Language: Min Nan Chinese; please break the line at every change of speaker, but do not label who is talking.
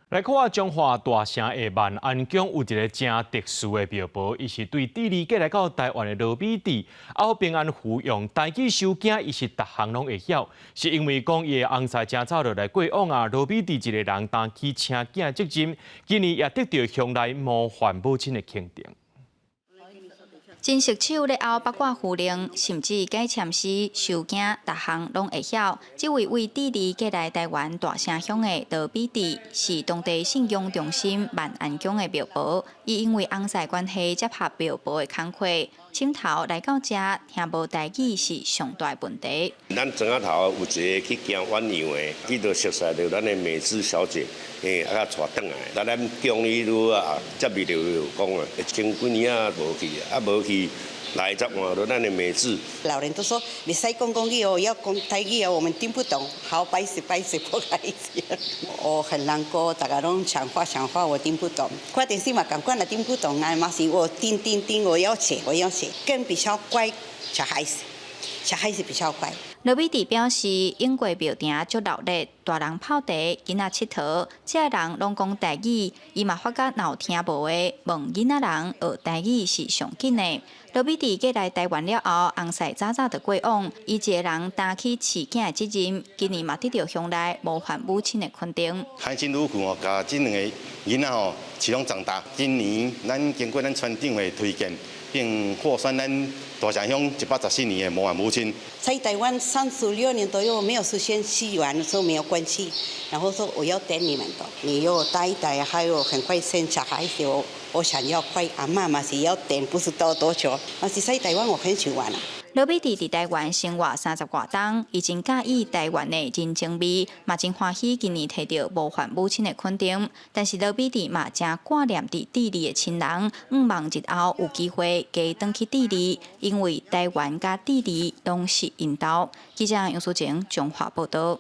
來看彰化大城的萬安宮有一个誠特殊的廟婆，伊是對智利過來到台灣的羅美智，啊平安符用台語收驚，伊是逐項攏會曉，是因為講伊的翁婿誠早就來過往啊，羅美智一个人擔起請囝責任，今年也得著鄉內模範母親的肯定。
真熟手咧拗八卦符令，甚至解簽詩、收驚，逐項攏會曉。這位為智利過來台灣大城鄉的羅美智，是當地信仰中心萬安宮的廟婆。伊因為翁婿關係接合廟婆的工課，枕頭來到遮聽無台語是上大問題。
咱莊仔頭有一个去行遠洋的，去到熟似著咱的美智小姐，嘿，啊，帶轉來。咱咱宮裡愈啊接伊就講啊，前幾年啊無去，啊無去來才換著咱的美智。
老人都說你使講國語哦，要講台語哦，我們聽不懂。好，歹勢歹勢，不好意思。我很難過，大家攏講話講話，我聽不懂。看電視嘛，共款也聽不懂啊，嘛是我聽聽聽，我要學，我要學。更比較乖，小孩子，小孩子比較乖。
羅美智表示，經過廟埕足熱鬧，大人泡茶，囡仔𨑨迌，這个人攏講台語，伊嘛發覺若有聽無的，問囡仔人學台語是上緊的。羅美智過來台灣了後，翁婿早早就過往，伊一个人擔起飼囝的責任，今年嘛得著鄉內模範母親的肯定。
含辛茹苦吼，共這兩个囡仔吼飼養長大。今年咱經過咱村長的推薦，並獲選咱大城鄉114年的模範母親。
在台灣36年左右，沒有時間去玩，說沒有關係。然後說我要等你們的，你又帶一帶，還有很快生小孩子，我想要快，阿嬤嘛是要等，不知道多久。但是在台灣我很喜歡啊。
羅美智佇台灣生活30外冬，伊真佮意台灣的人情味，嘛真歡喜今年提著模範母親的肯定。但是羅美智嘛誠掛念佇智利的親人，向望日後有機會加轉去智利，因為台灣佮智利攏是𪜶兜。記者楊淑靜彰化報道。